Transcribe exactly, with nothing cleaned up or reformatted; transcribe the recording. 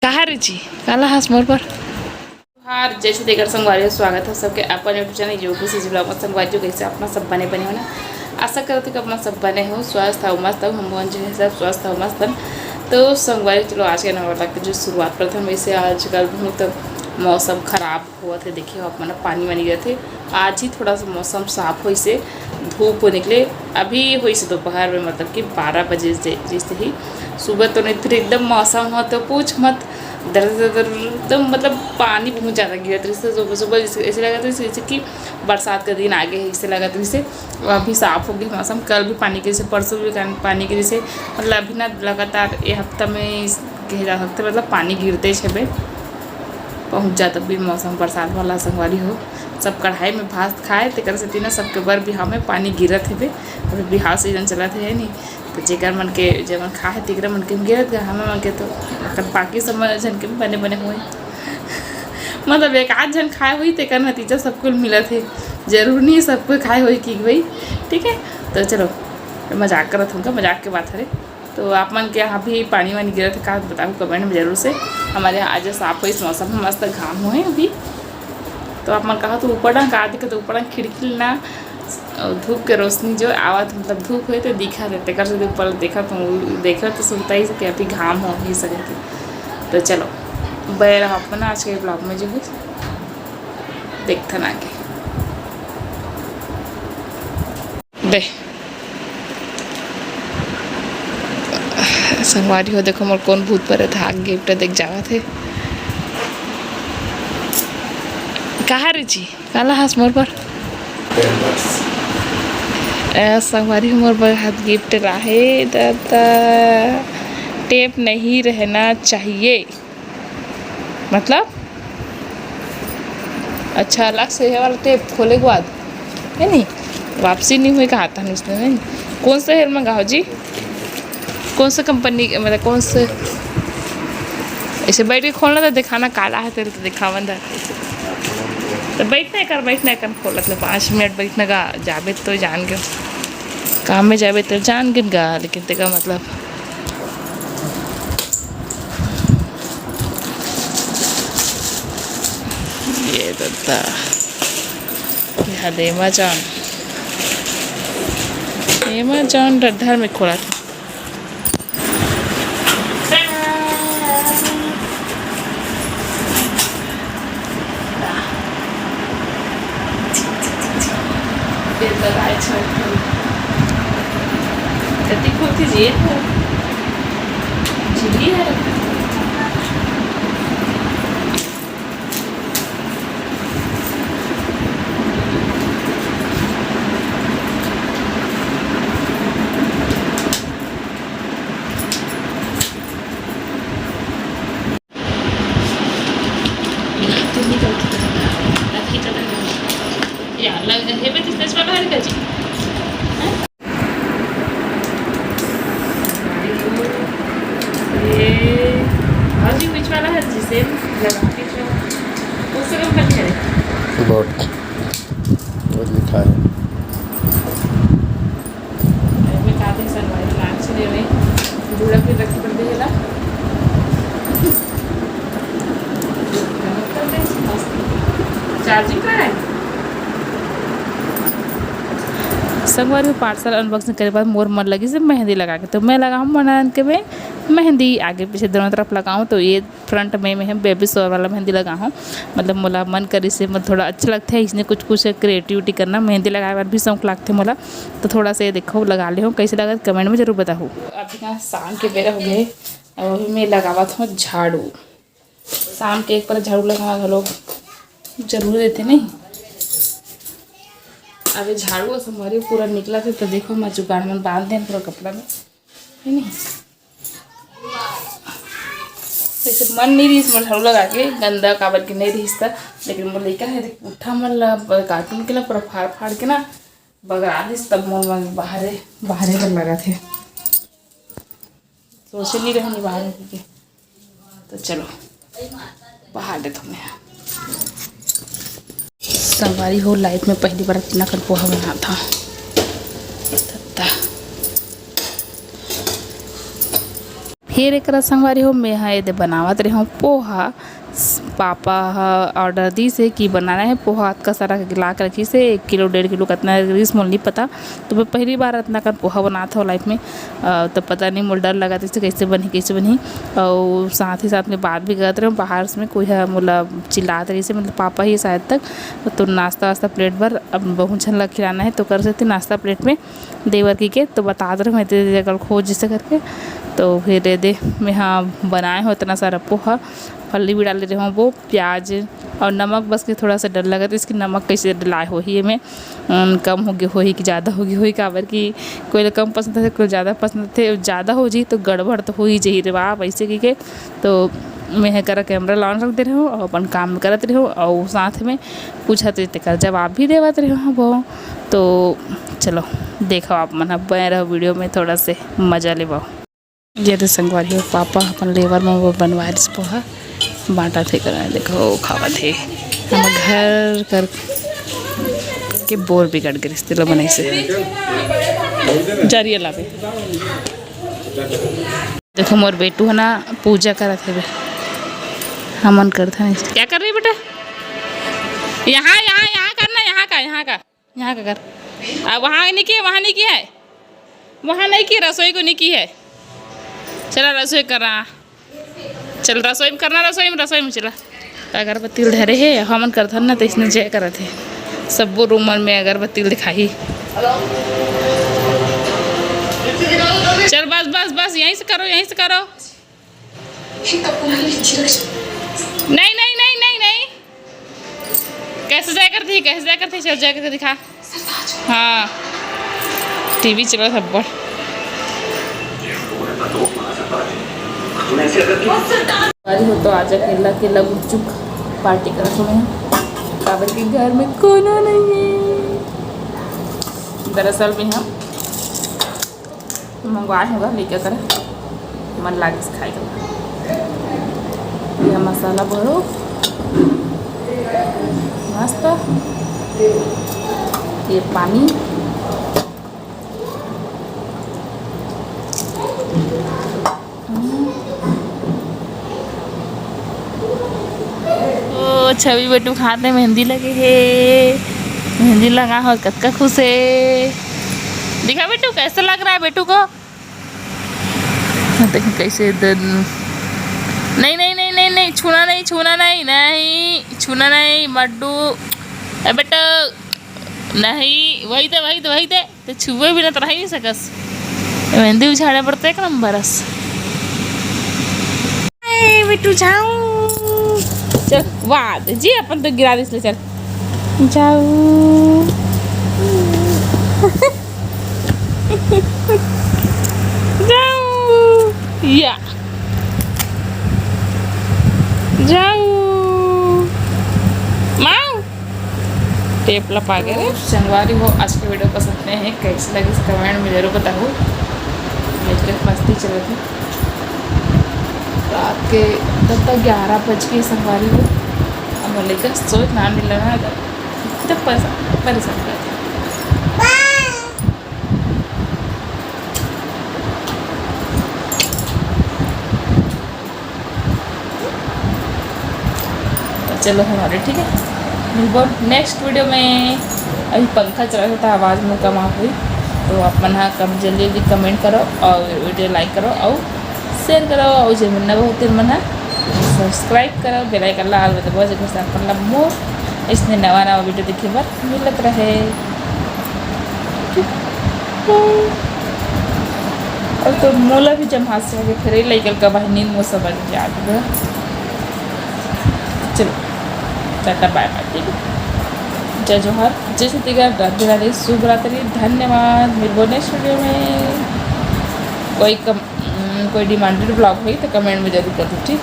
कहा रुचि, काला हस मोर पर। हार जैसे देकर संगवारी हो, स्वागत है सबके अपन YouTube चैनल योगी से जुड़ा। संगवारी हो, कैसे अपना सब बने बने हो ना? आशा करत हो कि अपना सब बने हो, स्वस्थ हो, मस्त हो। हम जो है सब स्वस्थ हो, मस्त हन। तो संगवारी, चलो आज के नवा तक जो शुरुआत करते हैं, वैसे आजकल बहुत मौसम खराब होवत हे। देखिए, आप मन पानी वानी गिरत हे। आज ही थोड़ा सा मौसम साफ होइसे, धूप हो निकले। अभी होइसे दोपहर में, मतलब कि बारह बजे से, जैसे ही सुबह तो नहीं, फिर एकदम मौसम हो तो पूछ मत, दर दर दर, एकदम मतलब पानी बहुत ज़्यादा गिरत रहिस। सुबह सुबह जैसे, ऐसे लगत रहिस जैसे कि बरसात का दिन आगे है, ऐसे लगत रहिस। अभी साफ हो गया मौसम। कल भी पानी गिरसे, परसों भी पानी गिरसे, मतलब अभी ना लगातार ये हफ्ता में इस कहे जा सकते, मतलब पानी गिरते छेबे। बहुत ज़्यादा भी मौसम बरसात वाला संगवारी हो, सब कढ़ाई में भात खाए, तेकर सेती ना सबके बर बिहाव में पानी गिरत हेबे। अभी बिहाव सीजन चलत हे, है नी? तो जेकर मन के, जेमन खा हे, तेकरा मन के गिरत गा, हमर मन के तो, मतलब बाकी सब झन के बने बने हुए। मतलब एक आध झन खाए हुई, तेकर नतीजा सबको मिलत हे। जरूर नहीं सबको खाए हुई कि भाई, ठीक है। तो चलो, मजाक करत होंगे, मजाक के बात हरे। तो आप मन के यहाँ भी पानी वानी गिरत हे का, बताओ कमेंट में जरूर से। हमारे यहाँ आज साफ हो, इस मौसम में मस्त घाम हुए अभी। तो आप मन कहा तो ऊपर ना का दिखे, तो ऊपर ना खिड़की ना धूप के रोशनी जो आवत, मतलब धूप होए तो दिखा देते कर से ऊपर देखा तो, देखा तो सुनता ही कि अभी घाम हो ही सके। तो चलो, बने रहो आप मन आज के ब्लॉग में जो है, देखते ना आगे। दे। संगवारी हो, देखो मोर कौन भूत परे था, गिफ्ट देख जावत हे। कहा रुचि, काला हस मोर पर? ए, संगवारी हो, मोर बर हाथ गिफ्ट लाहे दादा। टेप नहीं रहना चाहिए। मतलब अच्छा, अलग से ये वाला टेप खोले के बाद, है नी, वापसी नहीं हुई कहा था उसने, है नी? कौन से हेयर मंगाओ जी? कौन से कंपनी के, मतलब कौन से? ऐसे बैठ के खोलना था, दिखाना काला है तेरे, तो दिखावन था। तो बैठना कर, बैठना कर, खोलत ले पाँच मिनट बैठना का, जाबे तो जान के काम में जाबे तो जान गिन गा, लेकिन तेका मतलब ये दद्दा, ये हद Amazon, Amazon डड्डर में खोला था। कति खोलती जी, ये तो झिल्ली है। या, लग, हेबे तो स्पेस वाला है का जी? हैं? ये, हाँ जी, which वाला है जी? Same लगा के जो, कौन सा कंपनी है? Boat, वो लिखा है। में काफी सारे लाइन से ले रहे हैं। जुड़ा फिर रख पड़ देला। चार्जिंग करा है। संगवारी हो, पार्सल अनबॉक्सिंग करे बाद मोर मन लगी से मेहंदी लगा के, तो मैं लगाऊँ मन के में मेहंदी आगे पीछे दोनों तरफ लगाऊँ। तो ये फ्रंट में मैं बेबी शॉवर वाला मेहंदी लगा हूँ। मतलब मोला मन करी से, मतलब थोड़ा अच्छा लगता है इसने कुछ कुछ क्रिएटिविटी करना। मेहंदी लगाए बर भी शौक लगते मोला, तो थोड़ा सा ये देखो लगा ले हूँ, कैसे लगत कमेंट में जरूर बताओ। अभी ना शाम के बेरा हो गए, अब अभी मैं लगावत हूँ झाड़ू। शाम के एक बार झाड़ू लगाना घलो जरूर देते नहीं। अभी झाड़ू संगवारी पूरा निकला थे, तो देखो मैं जुगाड़ मन बांध दें पूरा कपड़ा में, है नहीं? वैसे मन नहीं रहिस मोर झाड़ू लगा के, गंदा काबर के नहीं रहिस त, लेकिन मोर लइका है देख, पुट्ठा मन ला ब-, कार्टून के ना पूरा फाड़ फाड़ के ना बगरा दिस, तब मोर मन बाहरे, बाहरे बर लगा थे। सोचे नहीं रहनी बाहर के, तो चलो बाहर देथों मैं। संगवारी हो, लाइफ में पहली बार अपना कन पोहा बनात हंव। तत्ता। ये रे करा संगवारी हो, मैं ह एदे बनावत रहे हूँ पोहा। स-, पापा ह ऑर्डर दिस हे कि बनाना है पोहा, अतका सारा ला के रखिस हे, एक किलो, डेढ़ किलो, कतना रहिस मोला नहीं पता। तो मैं पहली बार अतना कन पोहा बनात हूँ लाइफ में। अ, तो पता नहीं, मोला डर लगत रहिस हे, कैसे बनही, कैसे बनही। और साथ ही साथ में बात भी करत रहे हूँ, बाहर से में कोई ह मोला चिल्लात रहिस हे, मतलब पापा ही शायद तक। तो नाश्ता वास्ता प्लेट भर, अब बहुत झन ला खिलाना है, तो कर सकते नाश्ता प्लेट में देवर की के, तो बतात रहे मैं तेरे जगह खोज जिसे करके। तो फिर ये दे, मैं हाँ बनाए हो इतना सारा पोहा, फल्ली भी डाले रहे हूँ, वो प्याज और नमक बस के थोड़ा सा डर लगत हे, इसकी नमक कैसे डलाए होही एमे, अम, कम हो गए होही कि ज़्यादा हो गए होही, काबर कि कोई ला कम पसंद आथे, कोई ला ज़्यादा पसंद आथे, ज़्यादा हो जी तो गड़बड़ तो हो ही जाही रे बाप, ऐसे की के। तो मैं ह करा कैमरा ला on रख दे रहे हूँ और अपन काम करत रहे हूँ और साथ में पूछत रहे तेकर जवाब भी देवत रहे हूँ वो। तो चलो देखो आप मन ह बने रहो वीडियो में, थोड़ा से मजा लेवो। ये दे संगवारी हो, पापा अपन लेवर में वो बनवाए रिस पोहा, बांटा थे करा, देखो खावत हे। हम घर कर के बोर बिगड़ गए रिस तेला बनाई से। जारी लावे। देखो मोर बेटू है ना, पूजा करत हे बे। हमन करत हन। क्या कर रही बेटा? यहाँ, यहाँ, यहाँ करना, यहाँ का, यहाँ का, यहाँ का कर। आ, वहाँ नहीं किया, वहाँ नहीं किया है, वहाँ नहीं किया, रसोई को नहीं की है। चला रसोई करा, चल रसोई में करना, रसोई में, रसोई में चला। अगरबत्ती ल धरे हे, हमन करथन ना, तइसने जय करत हे। सब्बो रूम मन में अगरबत्ती ल दिखाही। चल बस, बस, बस, यहीं से करो, यहीं से करो। नहीं, नहीं, नहीं, नहीं, नहीं। कैसे जय करती है, कैसे जय करती है? चल जय करके दिखा। हाँ, टीवी चला सब बड़। अरे हो तो आज अकेला अकेला गुपचुप पार्टी करत हूँ मैं, काबर कि घर में कोनो नहीं है। दरअसल में हम मंगवाए होगा लेके कर मन लागिस खाए के। ये मसाला भरो मस्त, ये पानी। ओ, छवि बेटू के हाथ में मेहंदी लगे हे, मेहंदी लगा हो, कतका खुश हे। दिखा बेटू, कैसा लग रहा है बेटू को? देखो कैसे दे-, नहीं, नहीं, नहीं, नहीं, नहीं, छूना नहीं, छूना नहीं, नहीं, छूना नहीं, मड्डू। ए बेटा, नहीं, वही दे, वही दे, वही दे। ते छुए बिना तो रह नहीं सकस। मेहंदी उछाड़े पड़ते एक नंबर अस। ए, बिट्टू जाऊ। चल, वाह, जी अपन तो गिरा दिस ले, चल। जाऊ। जाऊ। या। जाऊ। माऊ। टेप लपा गए रे। संगवारी हो, आज के वीडियो पसंद नहीं है, कैसे लगी कमेंट में जरूर बताओ। मेरे मस्ती चलत है रात के, तब तक ग्यारह बज के संगवारी हो। अब लेकर सोच ना मिलना है, तो परेशान, परेशान कर दिया। तो चलो हमारे, ठीक है, मिलबो नेक्स्ट वीडियो में। अभी पंखा चला था, आवाज़ में कम आ हुई, तो आप मन हा कम जल्दी जल्दी कमेंट करो और वीडियो लाइक करो और शेयर करो और जे मन नवा होते मन हा सब्सक्राइब करो, बेल आइकन ला all में दबाओ, जेकर से अपन ला मोर इसने नवा नवा वीडियो देखे बर मिलत रहे। ठीक। और तो मोला भी जम्हास हो गए, फिर लइका का बहनी मो समझ में आ गया। चलो, टाटा बाय बाय, ठीक है, जय जोहार, जय छत्तीसगढ़, राधे राधे, शुभ रात्रि, धन्यवाद। मिलबो नेक्स्ट वीडियो में। कोई कम, हम्म, कोई डिमांडेड ब्लॉग होई तो कमेंट में जरूर कर दो, ठीक।